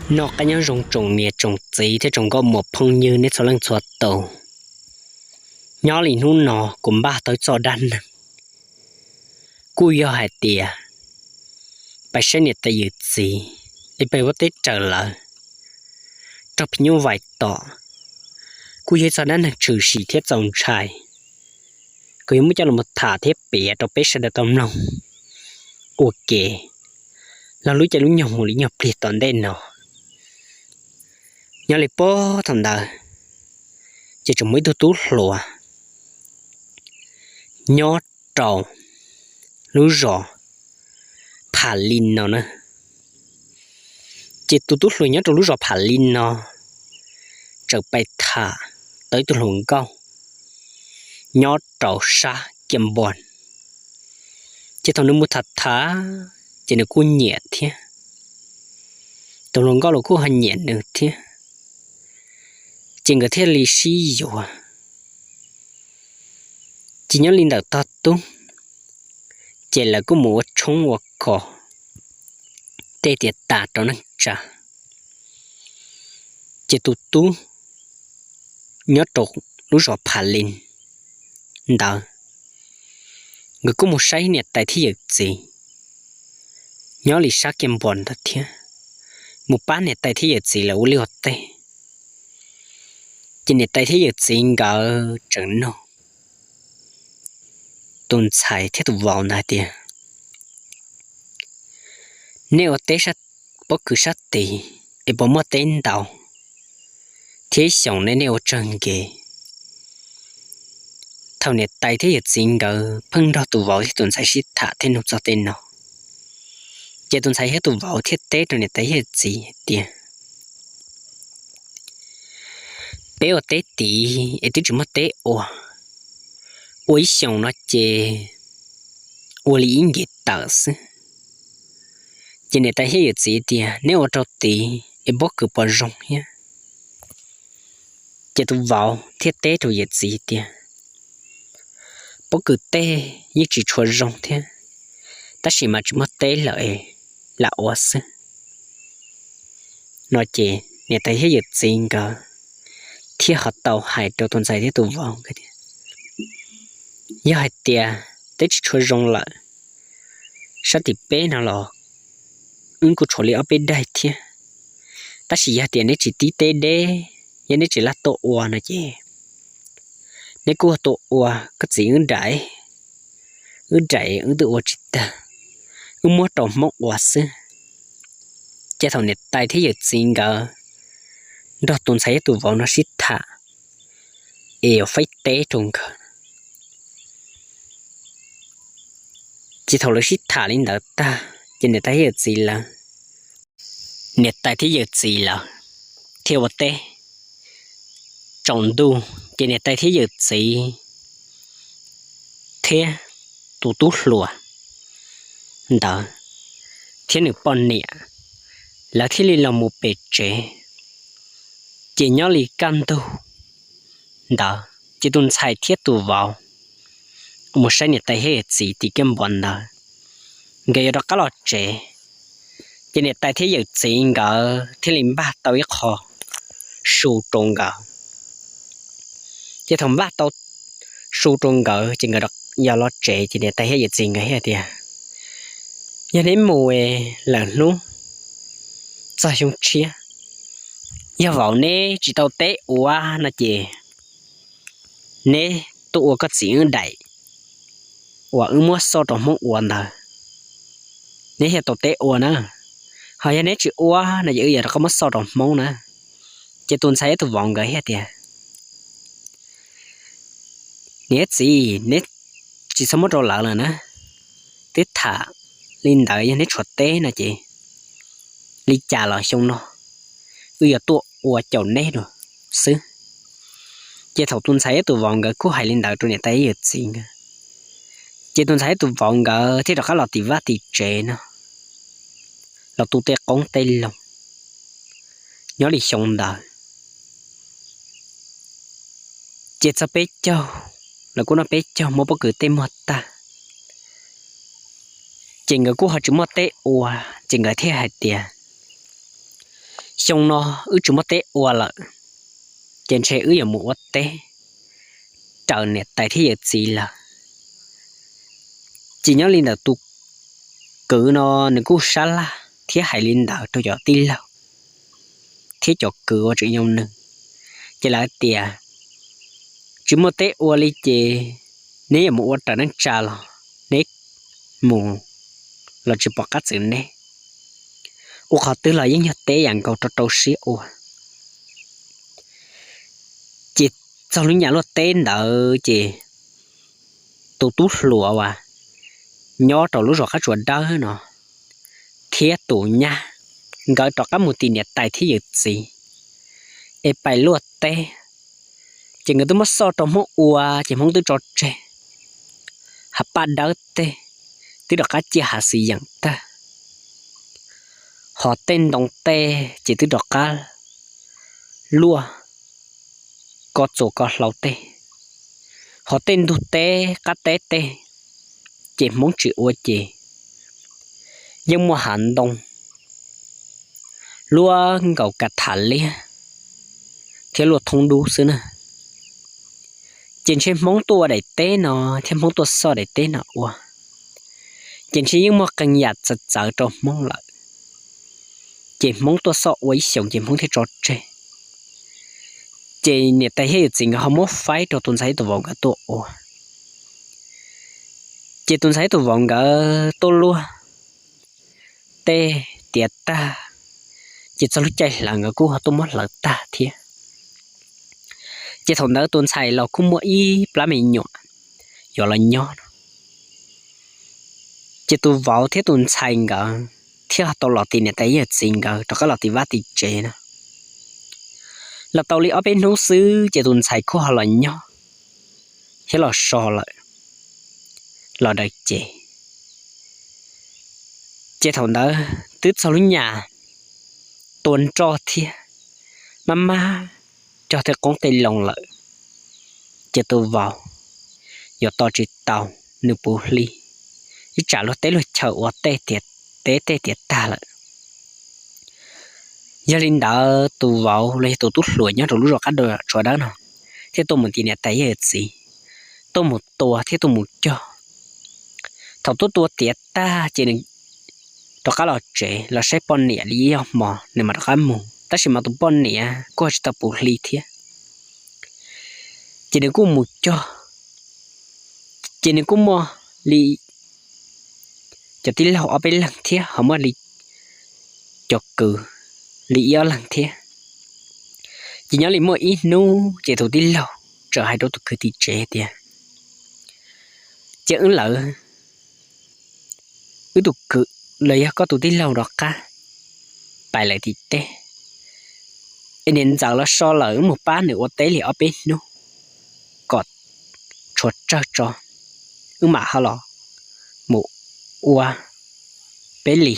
Noj qab nyob zoo tsoom niam tsoom txiv thiab tsoom nkauj muam phooj ywg nej txhua leej txhua tus. Nyob li hnub no kuv npaj tau ib txoj dab neeg, kuj yog hais tias peb saib niam tais yawm txiv es peb ua teb raws lawv raug phim nyuj vais tom, kuj yog ib txoj dab neeg tshwm sim thiab txaus ntshai. Kuv yuav muab coj los tham thiab piav rau peb sawv daws tau mloog ua ke los lub caij lub nyoog mus li nyuag pliag tom ntej no. Nyob li puag thaum ntawd ces tseem muaj ib tug tub hluas nyob rau lub zos Pham Li no na. Ces tus tub hluas nyob rau lub zos Pham Li no txawm pib tham tau ib tug hluas nkauj nyob rau sab Kiaj Npos. Ces thaum nws mus tham tham ces nws kuj nyiam thiab, tus hluas nkauj los kuj ho nyiam nws thiab, ces nkawd thiaj li sib yuav. Ces nyob li ntawm tog tub ces lawv kuj mus ua tshoob ua kos tej tiav tas rau neej tsa. Ces tus tub nyob rau lub zos Pham Li ntawd, nkawd kuj mus saib niam tais thiab yawm txiv nyob li sab Kiaj Npos ntawd thiab, mus pab niam tais thiab yawm txiv lawv ua liaj ua teb. Ces niam tais thiab yawm txiv nkawd tseem nug tus ntxhais thiab tus vauv ntawd hais tias, nej ua teb pob kws sab tid es puas muaj teb ntau thiab ib xyoos ne nej ua tsawg nkev? Thaum niam tais thiab yawm txiv nkawd pheej nrog tus vauv thiab tus ntxhais sib tham thiab nug txog tej no, ces tus ntxhais thiab tus vauv thiaj teb rau niam tais thiab yawm txiv hais tias, peb ua teb tid es twb tsis muaj teb ua, ua ib xyoos no ces ua li ib nce tawm xwb. Ces niam tais thiab yawm txiv tias, neb ua rau tid es pob kws puas zoo thiab? Ces tus vauv thiaj teb rau yawm txiv tias, pob kws tej yeej tsis tshua zoo thiab, tab sis mas tsis muaj teb lawm es lam ua xwb no. Ces niam tais thiab yawm txiv nkawd thiaj ho tau hais rau tus ntxhais thiab tus vauv nkawd tias, yog hais tias teb tsis tshua zoo lawm, sab tim peb no los wb kuj tshuav li ob peb daig thiab, tab sis yog tias neb tsis tib teb deb, yog neb tsis laj tuaj ua no ces neb kuj tuaj ua koj txiv wb daim, wb daim wb twb ua tsis tag, wb muab rau Hmoob ua xwb. Ces thaum niam tais thiab yawm txiv nkawd nrog tus ntxhais thiab tus vauv no sib tham es yuav faib teb rau nkawd, ces thaum lawv sib tham li ntawd tag ces niam tais thiab yawm txiv lawv, niam tais thiab yawm txiv lawv thiaj ua teb. Tsaus ntuj ces niam tais thiab yawm txiv thiab tus tub hluas ntawd thiab nws poj niam, lawv thiaj li los mus pem tsev. Ces nyob li kaj ntug ntawd ces tus ntxhais thiab tus vauv mus saib niam tais thiab yawm txiv tim Kiaj Npos ntawd, nkawd yuav rov qab los tsev. Ces niam tais thiab yawm txiv nkawd thiaj li npaj tau ib qho su rau nkawd. Ces thaum npaj tau su rau nkawd ces nkawd yog los tsev ces niam tais thiab yawm txiv nkawd thiaj tias, yog neb mus lawm hnub txog xyoo tshiab, yog vauv neb tsis tau teb ua no ces neb tuaj ua koj txiv wb daim uas wb muab xauj rau Hmoob ua ntawd, neb thiaj tau teb ua na. Ho yog neb tsis ua no ces wb yuav rov qab muab xauj rau Hmoob na. Ces tus ntxhais thiab tus vauv nkawd thiaj tias, niam txiv, neb tsis txhob muab rau lawv lawm na. Twb tham li ntawd yog neb tshuav teb no ces li cas los xyoo no wb yuav tuaj ua caum neb dua xwb. Ces thaum tus ntxhais thiab tus vauv nkawd kuj hais li ntawd rau niam tais thiab yawm txiv nkawd, ces tus ntxhais thiab tus vauv nkawd thiaj rov qab los tim vaj tim tsev no los tu tej qoob tej loo. Nyob li xyoo ntawd ces txog peb caug, lawv kuj noj peb caug muab pob kws tej muag tag, ces nkawd kuj ho tsis muaj teb ua, ces nkawd thiaj hais tias, Xyoo no wb tsis muaj teb ua lawm, ces ntshe wb yuav mus ua teb raws niam tais thiab yawm txiv lawm. Ces nyob li ntawd tus kwv no nws kuj sab laj thiab hais li ntawd rau cov tij laug thiab cov kwv uas tseem yog nws. Ces lawv tias, tsis muaj teb ua li ces neb yuav mus ua raws neej tsa los neb mus los tsis pom qab txwv neb. Ua qhov twg los yeej yog teb yam nkaus, rau rau siab ua. Ces txog lub nyam luaj teb ntawd ces tus tub hluas uas nyob rau lub zos qab tsuas dawb no thiab tus nyab, nkawd rov qab mus tim niam tais thiab yawm txiv es pais luaj teb. Ces nkawd twb muab xoj rau hmoob ua ces hmoob twb tso tseg, hav paj dawb tej twb rov qab ciaj hav xis yeem tag, hos tej ntoo tej ces twb rov qab luaj ko txuas ko hlau tej, hos tej ntug teb qab teb tej ces hmoob tsis ua ces yeej muaj hav ntoo luaj nkaus ka tham liab thiab luaj thoob dub xwb na. Ces ntshe hmoob tuaj ua daim teb no thiab hmoob tuaj xoj daim teb no ua, ces ntshe yeej muaj qee yam txawv txawv rau hmoob lawm. Ces hmoob tuaj xoj ua ib xyoos ces hmoob thiaj tso tseg. Ces niam tais thiab yawm txiv nkawd ho muab faib rau tus ntxhais thiab tus vauv nkawd tuaj ua. Ces tus ntxhais thiab tus vauv nkawd tuaj luaj tej tiav tag, ces txog lub caij hlawv nkawd kuj ho tuaj muab hlawv tag thiab. Ces thaum ntawd tus ntxhais los kuj muaj ib plab me nyuam yuav los nyob no. Ces tus vauv thiab tus ntxhais nkawd thiaj tau los tim niam tais yawm txiv nkawd rov qab los tim vaj tim tsev na. Los tau li ob peb hnub xwb ces tus ntxhais kuj ho los nyob thiab los so lawm, los daws ces. Ces thaum ntawd twb txog lub nyam tua nroj thiab maj maj cog tej qoob tej loo lawm, ces tus vauv yuav tos tsis tau nws puv hli, ib tsam luag teb luag chaw ua tej tiav teb tej tiav tag lawm. Yog li ntawd tus vauv los yog tus tub hluas nyob rau lub zos qab tsuas dawb no thiaj tuaj mus tim niam tais yawm txiv, tuaj mus tua thiab tuaj mus cog. Thaum tuaj tua tiav tag ces nws rov qab los tsev los saib poj niam li ib ob hmo nws mam rov qab mus, tab sis mas tus poj niam kuj ho tsis tau puv hli thiab. Ces nws kuj mus cog, ces nws kuj muaj li cov tij laug ob peb leeg thiab ho muaj li cov kwv li ib ob leeg thiab. Ces nyob li muaj ib hnub ces tus tij laug txawm hais rau tus kwv tim tsev tias, ces wb lawv, wb tus kwv los yog koj tus tij laug rov qab pais lawm tim teb, es niam ntxawm los so lawm, wb mus pab nws ua teb li ob peb hnub kom tshuav tsawg tso, wb mam ho los mus ua peb li.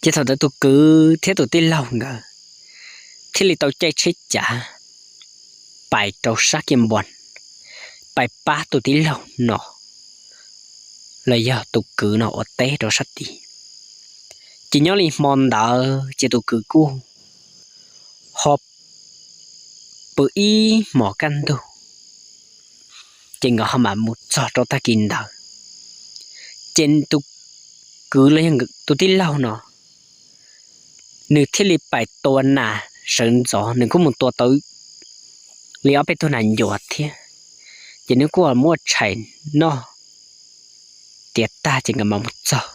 Ces thaum ntawd tus kwv thiab tus tij laug nkawd thiaj li tau caij tsheb cav pais rau sab kiab npos, pais pab tus tij laug no los yog tus kwv no ua teb rau sab tid. Ces nyob li hmo ntawd ces tus kwv kuj ho pw ib hmos kaj ntug, ces nkawd ho mam mus txog rau tag kis ntawd. Ces tus kwv los yog tus tij laug no, nws thiaj li pais tua nas sawv ntxov, nws kuj mus tua tau li ob peb tug nas ncuav thiab, ces nws kuj muab tshais noj tiav tag ces nkawd mam mus txog.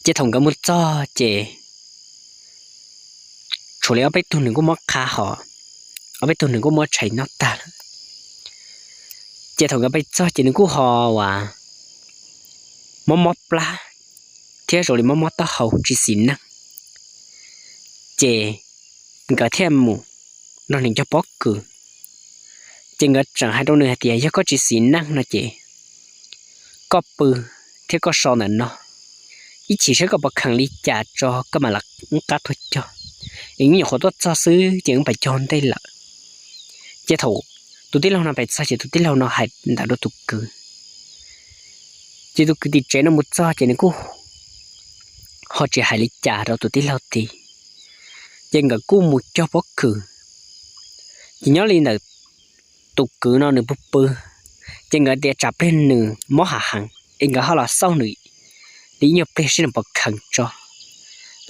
Ces thaum nkawd mus txog ces tshuav li ob peb tug nws kuj muab qha hos, ob peb tug nws kuj muab tshais noj tag lawm. Ces thaum nkawd pais txog ces nws kuj ho uas mob mob plab thiab zoo li mob mob taub hau tsis xis neej, ces nkawd thiaj mus nrog nws cog pob kws. Ces nkawd tseem hais rau nws hais tias, yog koj tsis xis neej no ces koj pw thiab koj so ntawm no, ib chim saib koj puas kheev li cas tso koj mam li qab tuaj cog, es wb nyuam qhuav tuaj txog xwb ces wb pais cog ntej lawm. Ces thaum tus tij laug no pais txog ces tus tij laug no hais ntawd rau tus kwv. Ces tus kwv tim tsev no mus txog ces nws kuj ho tsis hais li cas rau tus tij laug tid. Ces nkawd kuj mus cog pob kws. Ces nyob li ntawm tus kwv no nws pw pw, ces nkawd tias tsam pliag nws mob hav heev es nkawd ho los xauj nws li ib nyuag pliag seb nws puas kheev tso,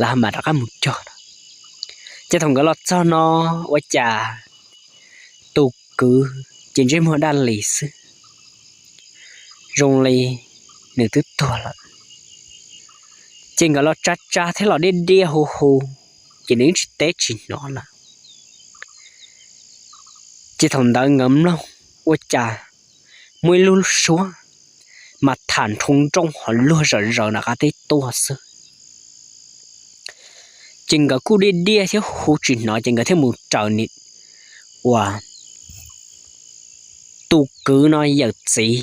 lawv ho mam rov qab mus cog no. Ces thaum nkawd los txog no, ua cas tus kwv ces ntsej muag daj li xwb, zoo li nws twb tuag lawm. Ces nkawd los tsa tsa thiab los diaj diaj hu hu, ces nws yeej tsis teb tsis hnov lawm. Ces thaum ntawd nkawd mloog, ua cas muaj ib lub suab mas tham nrhoo nrooj ho luag zawm zaws nram qab teb tuaj xwb. Ces nkawd kuj diaj diaj thiab hu tsis hnov, ces nkawd thiaj mus raws nim uas tus kwv no yawm txiv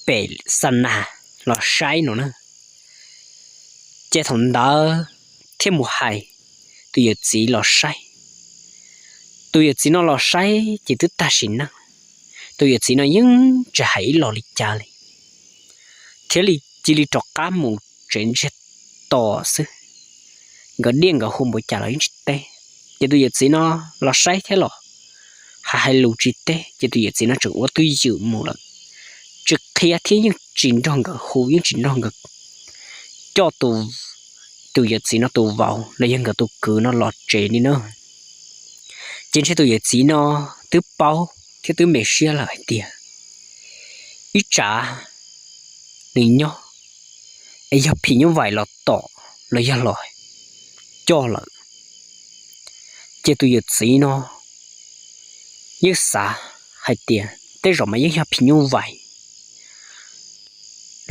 pem xa nas los saib no na. Ces thaum ntawd thiaj mus hais tus yawm txiv los saib. Tus yawm txiv no los saib ces twb tag sim neej. Tus yawm txiv no yeej tsis hais ib los li cas li, thiaj li cia li rov qab mus tsev ntsiag to xwb. Nkawd diaj nkawd hu npaum cas los yeej tsis teb. Ces tus yawm txiv no los saib thiab los hais hais lus tsis teb, ces tus yawm txiv no tseem ua twj ywm mus lawm, tsis qhia thiab yeej tsis nrog nkawd hu, yeej tsis nrog nkawd coj tus yawm txiv no tus vauv los yog nkawd tus kwv no los tsev li na. Ces ntshe tus yawm txiv no twb paub thiab twb me siab lawm hais tias ib tsam nws nyob es yog phim nyuj vais los tom los yog los coj lawm. Ces tus yawm txiv no yeej xav hais tias tej zaum mas yeej yog phim nyuj vais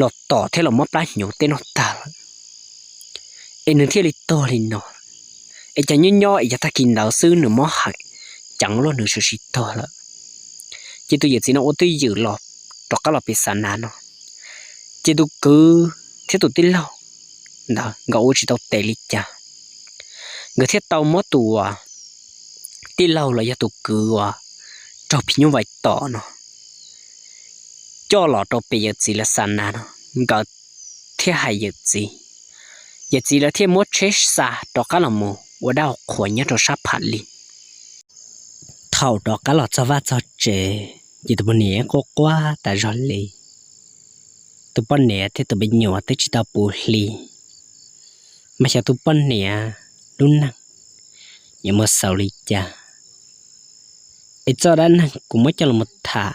los tom thiab los muab plab hnyuv tej no tag lawm, es nws thiaj li tuag li no. Es cas nyob nyob es cas tag kis ntawd xwb nws mob heev, ceev luaj nws tsis tau tuag lawm. Ces tus yawm txiv no ua twj ywm los rov qab los pem xa nas no. Ces tus kwv thiab tus tij laug ntawd nkawd ua tsis tau tes li cas, nkawd thiaj tau muab tus tij laug los yog tus kwv uas raug phim nyuj vais tom no coj los rau pem yawm txiv lawv xa nas no. Nkawd thiaj hais yawm txiv, yawm txiv lawv thiaj muab tsheb xa rov qab los mus ua dab ua qhuas nyob rau sab Pham Lis. Thaum rov qab los txog vaj txog tsev, ces tus poj niam quaj quaj tas zog li. Tus poj niam thiab tus me nyuam twb tsis tau puv hli, mas xyov tus poj niam lub neej yuav muaj xaus li cas. Es txoj dab neeg kuv muab coj los tham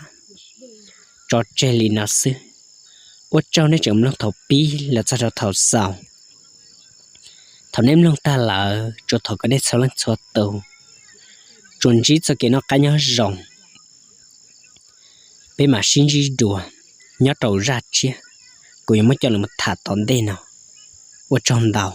tso tseg li no xwb. Ua tsaug nej tseem mloog thaum pib los txog rau thaum xaus. Thaum nej mloog tag lawm, tsuas thov kom nej txhua leej txhua tus tsuas ntsib txoj kev noj qab nyob zoo. Peb mam sib ntsib dua nyob rau zaj tshiab, kuv yuav muab coj los tham tom ntej no. Ua tsaug ntau.